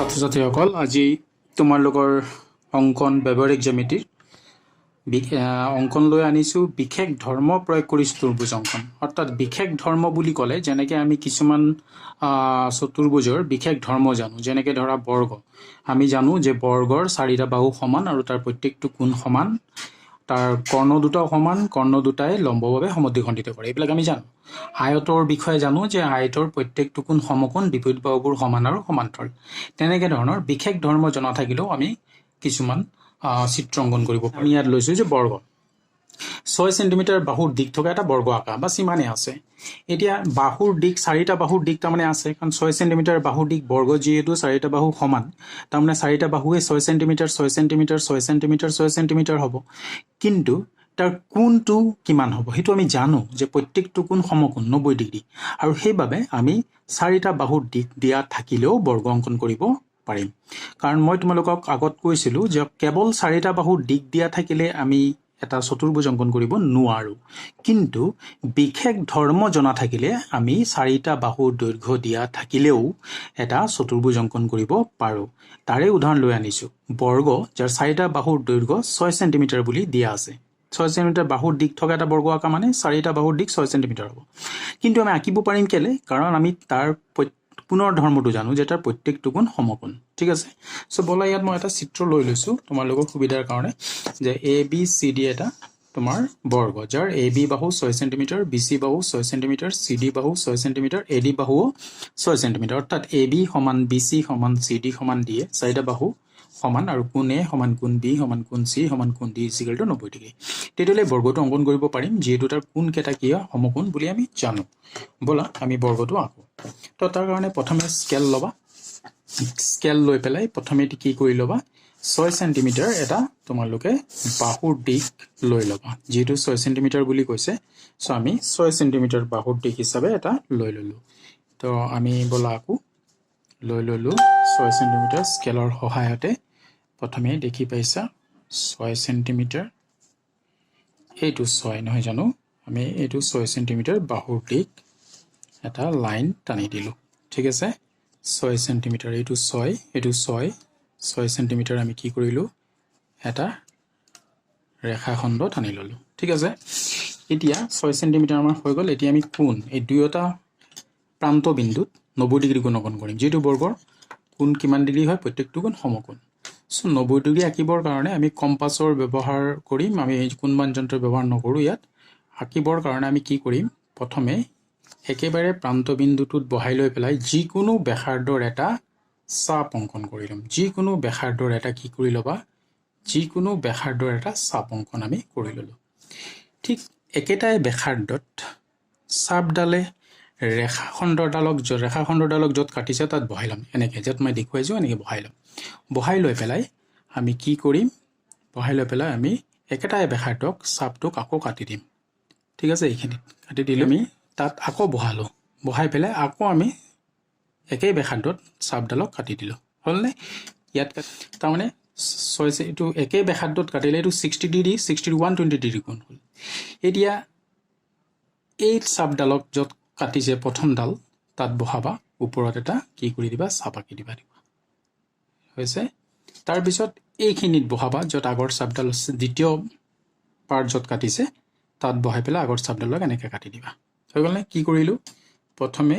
ছাত্ৰ ছাত্ৰীসকল, আজি তোমালোকৰ অংকন ব্যৱহাৰিক জ্যামিতিৰ অংকন লৈ আনিছোঁ। বিশেষ ধৰ্ম প্ৰয়োগ কৰি চতুৰ্ভুজ অংকন। অৰ্থাৎ বিশেষ ধৰ্ম বুলি ক'লে যেনেকৈ আমি কিছুমান চতুৰ্ভুজৰ বিশেষ ধৰ্ম জানো, যেনেকৈ ধৰা বৰ্গ। আমি জানো যে বৰ্গৰ চাৰিটা বাহু সমান আৰু তাৰ প্ৰত্যেকটো কোণ সমান, তাৰ কৰ্ণ দুটাও সমান, কৰ্ণ দুটাই লম্বভাৱে সমদ্বিখণ্ডিত কৰে। এইবিলাক আমি জানো। আয়তৰ বিষয়ে জানো যে আয়তৰ প্ৰত্যেকটো কোণ সমকোণ, বিপৰীত বাহুবোৰ সমান আৰু সমান্তৰাল। তেনেকে ধৰণৰ বিশেষ ধৰ্ম জনা থাকিলেও আমি কিছুমান চিত্ৰ অংকন কৰিব পাৰোঁ। আমি ইয়াত লৈছোঁ যে বৰ্গ, 6 চেণ্টিমিটাৰ বাহুৰ দিশ থকা এটা বৰ্গ আঁকা বা সিমানেই আছে। এতিয়া বাহুৰ দিশ, চাৰিটা বাহুৰ দিশ তাৰমানে আছে, কাৰণ 6 চেণ্টিমিটাৰ বাহুৰ দিশ বৰ্গ যিহেতু চাৰিটা বাহু সমান, তাৰমানে চাৰিটা বাহুৱে 6 চেণ্টিমিটাৰ, 6 চেণ্টিমিটাৰ, 6 চেণ্টিমিটাৰ, 6 চেণ্টিমিটাৰ হ'ব। কিন্তু তাৰ কোণটো কিমান হ'ব, সেইটো আমি জানো যে প্ৰত্যেকটো কোণ সমকোণ, 90 ডিগ্ৰী। আৰু সেইবাবে আমি চাৰিটা বাহুৰ দিশ দিয়া থাকিলেও বৰ্গ অংকন কৰিব পাৰিম। কাৰণ মই তোমালোকক আগত কৈছিলোঁ যে কেৱল চাৰিটা বাহুৰ দিশ দিয়া থাকিলে আমি এটা চতুৰ্ভুজ অংকন কৰিব নোৱাৰোঁ, কিন্তু বিশেষ ধৰ্ম জনা থাকিলে আমি চাৰিটা বাহুৰ দৈৰ্ঘ্য দিয়া থাকিলেও এটা চতুৰ্ভুজ অংকন কৰিব পাৰোঁ। তাৰে উদাহৰণ লৈ আনিছোঁ বৰ্গ, যাৰ চাৰিটা বাহুৰ দৈৰ্ঘ্য 6 চেণ্টিমিটাৰ বুলি দিয়া আছে। 6 চেণ্টিমিটাৰ বাহুৰ দিশ থকা এটা বৰ্গ আঁকা মানে চাৰিটা বাহুৰ দিশ 6 চেণ্টিমিটাৰ হ'ব। কিন্তু আমি আঁকিব পাৰিম কেলে? কাৰণ আমি তাৰ কোণৰ ধৰ্মটো জানো যে তাৰ প্ৰত্যেকটো কোণ সমকোণ। ঠিক আছে। চ' ব'লা, ইয়াত মই এটা চিত্ৰ লৈ লৈছোঁ তোমালোকৰ সুবিধাৰ কাৰণে যে এ বি চি ডি এটা তোমাৰ বৰ্গ, যাৰ এ বি বাহু 6 চেণ্টিমিটাৰ, বি চি বাহু 6 চেণ্টিমিটাৰ, চি ডি বাহু 6 চেণ্টিমিটাৰ, এ ডি বাহুও 6 চেণ্টিমিটাৰ। অৰ্থাৎ এ বি সমান বি চি সমান চি ডি সমান ডি এ, চাৰিটা বাহু সমান আৰু কোণ এ সমান কোণ বি সমান কোণ চি সমান কোণ D is equal two 90 degree. তেতিয়াহ'লে বৰ্গটো অংকন কৰিব পাৰিম, যিহেতু তাৰ কোণকেইটা কি হয়, সমকোণ বুলি আমি জানো। ব'লা, আমি বৰ্গটো আঁকো। তো তাৰ কাৰণে প্ৰথমে স্কেল ল'বা। স্কেল লৈ পেলাই প্ৰথমে কি কৰি ল'বা? 6 চেণ্টিমিটাৰ এটা তোমালোকে বাহুৰ দিশ লৈ ল'বা। যিহেতু 6 চেণ্টিমিটাৰ বুলি কৈছে, চ' আমি 6 চেণ্টিমিটাৰ বাহুৰ দিশ হিচাপে এটা লৈ ল'লোঁ। তো আমি ব'লা আকৌ লৈ ল'লোঁ 6 চেণ্টিমিটাৰ। স্কেলৰ সহায়তে প্ৰথমে দেখি পাইছা 6 চেণ্টিমিটাৰ, এইটো 6 নহয় জানো? আমি এইটো 6 চেণ্টিমিটাৰ বাহুৰ দিশ এটা লাইন টানি দিলোঁ। ঠিক আছে। 6 চেণ্টিমিটাৰ, এইটো 6, এইটো 6, 6 চেণ্টিমিটাৰ আমি কি কৰিলোঁ? এটা ৰেখাখণ্ড টানি ল'লোঁ। ঠিক আছে। এতিয়া 6 চেণ্টিমিটাৰ আমাৰ হৈ গ'ল। এতিয়া আমি কোণ, এই দুয়োটা প্ৰান্ত বিন্দুত 90 ডিগ্ৰী কোণ অংকন কৰিম। যিহেতু বৰ্গৰ কোণ কিমান ডিগ্ৰী হয়? প্ৰত্যেকটো কোণ সমকোণ। চ' 90 ডিগ্ৰী আঁকিবৰ কাৰণে আমি কম্পাছৰ ব্যৱহাৰ কৰিম। আমি কোণমান যন্ত্ৰৰ ব্যৱহাৰ নকৰোঁ। ইয়াত আঁকিবৰ কাৰণে আমি কি কৰিম? প্ৰথমে একেবাৰে প্ৰান্তবিন্দুটোত বহাই লৈ পেলাই যিকোনো ব্যাসাৰ্ধৰ এটা চাপ অংকন কৰি ল'ম। যিকোনো ব্যাসাৰ্ধৰ এটা কি কৰি ল'বা? যিকোনো ব্যাসাৰ্ধৰ এটা চাপ অংকন আমি কৰি ল'লোঁ। ঠিক একেটাই ব্যাসাৰ্ধত চাপডালে ৰেখাখণ্ডডালক য'ত কাটিছে তাত বহাই ল'ম। এনেকৈ য'ত মই দেখুৱাইছোঁ, এনেকৈ বহাই ল'ম। বহাই লৈ পেলাই আমি কি কৰিম? বহাই লৈ পেলাই আমি একেটাই ব্যাসাৰ্ধক চাপটোক আকৌ কাটি দিম। ঠিক আছে। এইখিনিত কাটি দিলোঁ আমি। তাত আকৌ বহালোঁ। বহাই পেলাই আকৌ আমি একেই ব্যাসাৰ্ধত চাপডালক কাটি দিলোঁ। হ'লনে? ইয়াত তাৰমানে 6, এইটো একেই ব্যাসাৰ্ধত কাটিলে এইটো 60 ডিগ্ৰী, 60, 120 ডিগ্ৰী কোণ হ'ল। এতিয়া এই চাপডালক য'ত কাটিছে প্ৰথমডাল, তাত বহাবা। ওপৰত এটা কি কৰি দিবা? চাপ আঁকি দিবা। দিবা হৈছে। তাৰপিছত এইখিনিত বহাবা, য'ত আগৰ চাপডাল আছে, দ্বিতীয় পাৰ্ট য'ত কাটিছে তাত বহাই পেলাই আগৰ চাপডালক এনেকৈ কাটি দিবা। হৈ গ'লনে? কি কৰিলোঁ? প্ৰথমে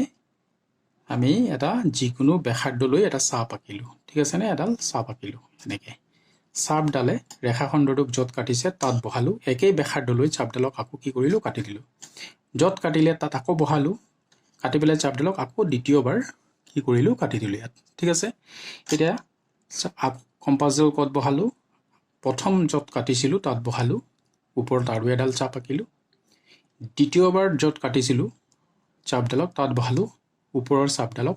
আমি এটা যিকোনো ব্যাসাৰ্ধ লৈ এটা চাপ আঁকিলোঁ। ঠিক আছেনে? এডাল চাপ আঁকিলোঁ এনেকৈ। চাপডালে ৰেখাখণ্ডটোক য'ত কাটিছে তাত বহালোঁ। একেই ব্যাসাৰ্ধ লৈ চাপডালক আকৌ কি কৰিলোঁ? কাটি দিলোঁ। য'ত কাটিলে তাত আকৌ বহালোঁ। কাটি পেলাই চাপডালক আকৌ দ্বিতীয়বাৰ কি কৰিলোঁ? কাটি দিলোঁ ইয়াত। ঠিক আছে। এতিয়া কম্পাছডাল ক'ত বহালোঁ? প্ৰথম য'ত কাটিছিলোঁ তাত বহালোঁ। ওপৰত আৰু এডাল চাপ আঁকিলোঁ। দ্বিতীয়বাৰ য'ত কাটিছিলোঁ চাপডালক তাত বহালোঁ। ওপৰৰ চাপডালক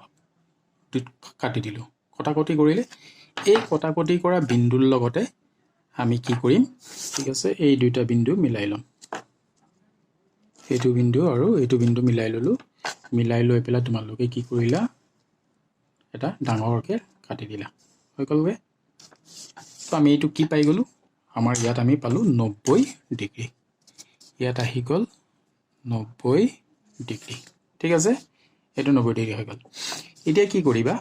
কাটি দিলোঁ। কটাকটি কৰিলে এই কটাকটি কৰা বিন্দুৰ লগতে আমি কি কৰিম? ঠিক আছে, এই দুইটা বিন্দু মিলাই ল'ম। এইটো বিন্দু আৰু এইটো বিন্দু মিলাই ল'লোঁ। মিলাই লৈ পেলাই তোমালোকে কি কৰিলা? এটা ডাঙৰকৈ কাটি দিলা। হৈ গ'লগৈ। তো আমি এইটো কি পাই গ'লোঁ? আমাৰ ইয়াত আমি পালোঁ 90 ডিগ্ৰী। ইয়াত আহি গ'ল 90 ডিগ্ৰী। ঠিক আছে, এইটো 90 ডিগ্ৰী হৈ গ'ল। এতিয়া কি কৰিবা?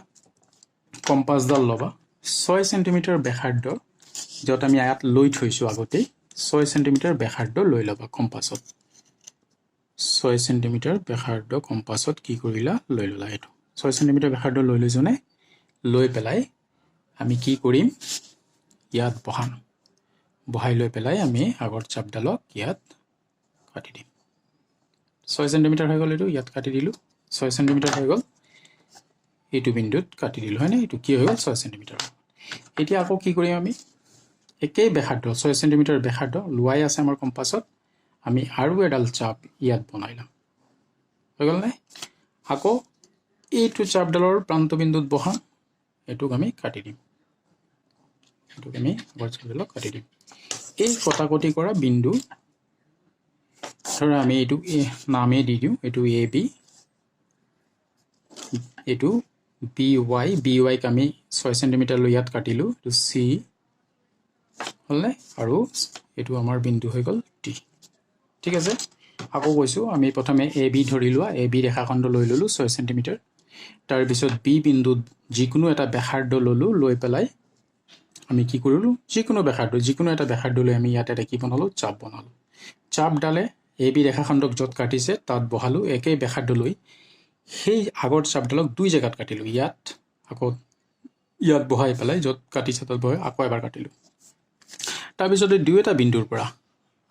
কম্পাছডাল ল'বা, 6 চেণ্টিমিটাৰ ব্যাসাৰ্ধ য'ত আমি ইয়াত লৈ থৈছোঁ আগতেই, 6 চেণ্টিমিটাৰ ব্যাসাৰ্ধ লৈ ল'বা কম্পাছত। 6 চেণ্টিমিটাৰ ব্যাসাৰ্ধ কম্পাছত কি কৰিলা, লৈ ল'লা। এইটো 6 চেণ্টিমিটাৰ ব্যাসাৰ্ধ লৈ লৈছোনে, লৈ পেলাই আমি কি কৰিম, ইয়াত বহাম। বহাই লৈ পেলাই আমি আগৰ চাপডালক ইয়াত কাটি দিম। 6 চেণ্টিমিটাৰ হৈ গ'ল, এইটো ইয়াত কাটি দিলোঁ। 6 চেণ্টিমিটাৰ হৈ গ'ল, এইটো বিন্দুত কাটি দিলোঁ, হয়নে? এইটো কি হৈ গ'ল, 6 চেণ্টিমিটাৰ। এতিয়া আকৌ কি কৰিম আমি, একেই ব্যাসাৰ্ধ 6 চেণ্টিমিটাৰ ব্যাসাৰ্ধ লোৱাই আছে আমাৰ কম্পাছত, আমি আৰু এডাল চাপ ইয়াত বনাই ল'ম। হৈ গ'ল নে? আকৌ এইটো চাপডালৰ প্ৰান্তবিন্দুত বহাম, এইটোক আমি কাটি দিম, এইটোক আমি আগৰ চাপডালক কাটি দিম। এই কটাকটি কৰা বিন্দু ধৰা আমি এইটো নামেই দি দিওঁ, এইটো এ বি, এইটো বি ৱাই, বি ৱাইক আমি 6 চেণ্টিমিটাৰ লৈ ইয়াত কাটিলোঁ, এইটো চি হ'লনে? আৰু এইটো আমাৰ বিন্দু হৈ গ'ল ডি। ঠিক আছে, আকৌ কৈছোঁ, আমি প্ৰথমে এ বি ধৰি লোৱা, এ বি ৰেখাখণ্ড লৈ ল'লোঁ 6 চেণ্টিমিটাৰ। তাৰপিছত বি বিন্দুত যিকোনো এটা ব্যাসাৰ্ধ ল'লোঁ, লৈ পেলাই আমি কি কৰিলোঁ, যিকোনো এটা ব্যাসাৰ্ধ লৈ আমি ইয়াত এটা কি বনালোঁ, চাপ বনালোঁ। চাপডালে এ বি ৰেখাখণ্ডক য'ত কাটিছে তাত বহালোঁ, একেই ব্যাসাৰ্ধ লৈ সেই আগৰ চাপডালক দুই জেগাত কাটিলোঁ, ইয়াত আকৌ ইয়াত বহাই পেলাই য'ত কাটিছে তাত বহাই আকৌ এবাৰ কাটিলোঁ। তাৰপিছতে দুই এটা বিন্দুৰ পৰা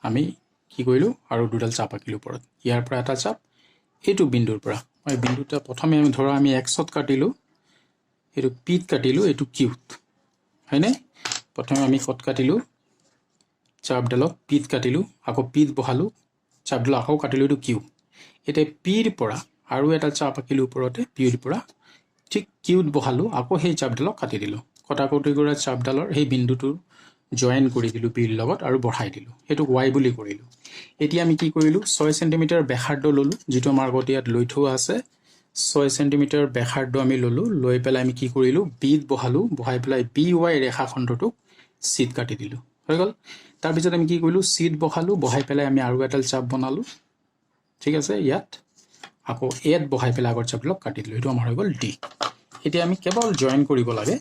আমি কি কৰিলোঁ, আৰু দুডাল চাপ আঁকিলোঁ ওপৰত, ইয়াৰ পৰা এটা চাপ, এইটো বিন্দুৰ পৰা মই বিন্দুটা প্ৰথমে আমি ধৰা আমি এক্সত কাটিলোঁ, এইটো পিত কাটিলোঁ, এইটো কিউত, হয়নে? প্ৰথমে আমি ক'ত কাটিলোঁ, চাপডালক পিত কাটিলোঁ, আকৌ পিত বহালোঁ, চাপডালক আকৌ কাটিলোঁ, এইটো কিউ। এতিয়া পিৰ পৰা আৰু এটা চাপ আঁকিলোঁ ওপৰতে, পিৰ পৰা ঠিক কিউত বহালোঁ, আকৌ সেই চাপডালক কাটি দিলোঁ। কটাকটি কৰা চাপডালৰ সেই বিন্দুটোৰ জইন কৰি দিলোঁ বিৰ লগত আৰু বঢ়াই দিলোঁ, সেইটোক ৱাই বুলি কৰিলোঁ। এতিয়া আমি কি কৰিলোঁ, 6 চেণ্টিমিটাৰ ব্যাসাৰ্ধ ল'লোঁ, যিটো আমাৰ আগতে ইয়াত লৈ থোৱা আছে, 6 চেণ্টিমিটাৰ ব্যাসাৰ্ধ আমি ল'লোঁ, লৈ পেলাই আমি কি কৰিলোঁ, বিত বহালোঁ, বহাই পেলাই বি ৱাই ৰেখাখণ্ডটোক চিত কাটি দিলোঁ, হৈ গ'ল। তাৰপিছত আমি কি কৰিলোঁ, চিত বহালোঁ, বহাই পেলাই আমি আৰু এডাল চাপ বনালোঁ, ঠিক আছে, ইয়াত আকৌ এত বহাই পেলাই আগৰ চাপডালক কাটি দিলোঁ, সেইটো আমাৰ হৈ গ'ল ডি। এতিয়া আমি কেৱল জইন কৰিব লাগে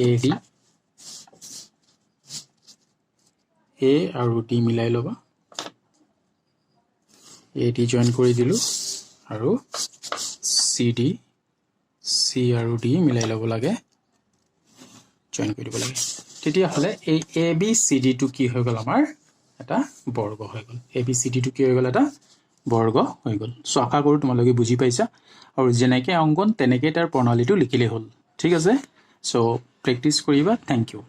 এ ডি, এ আৰু ডি মিলাই ল'বা, এ ডি জইন কৰি দিলোঁ, আৰু চি ডি, চি আৰু ডি মিলাই ল'ব লাগে, জইন কৰি দিব লাগে। তেতিয়াহ'লে এই এ বি চি ডিটো কি হৈ গ'ল, আমাৰ এটা বৰ্গ হৈ গ'ল। এ বি চি ডিটো কি হৈ গ'ল, এটা বৰ্গ হৈ গ'ল। চ' আশা কৰোঁ তোমালোকে বুজি পাইছা, আৰু যেনেকৈ অংকন তেনেকৈ তাৰ প্ৰণালীটো লিখিলেই হ'ল। ঠিক আছে, চ' প্ৰেক্টিছ কৰিবা। Thank you.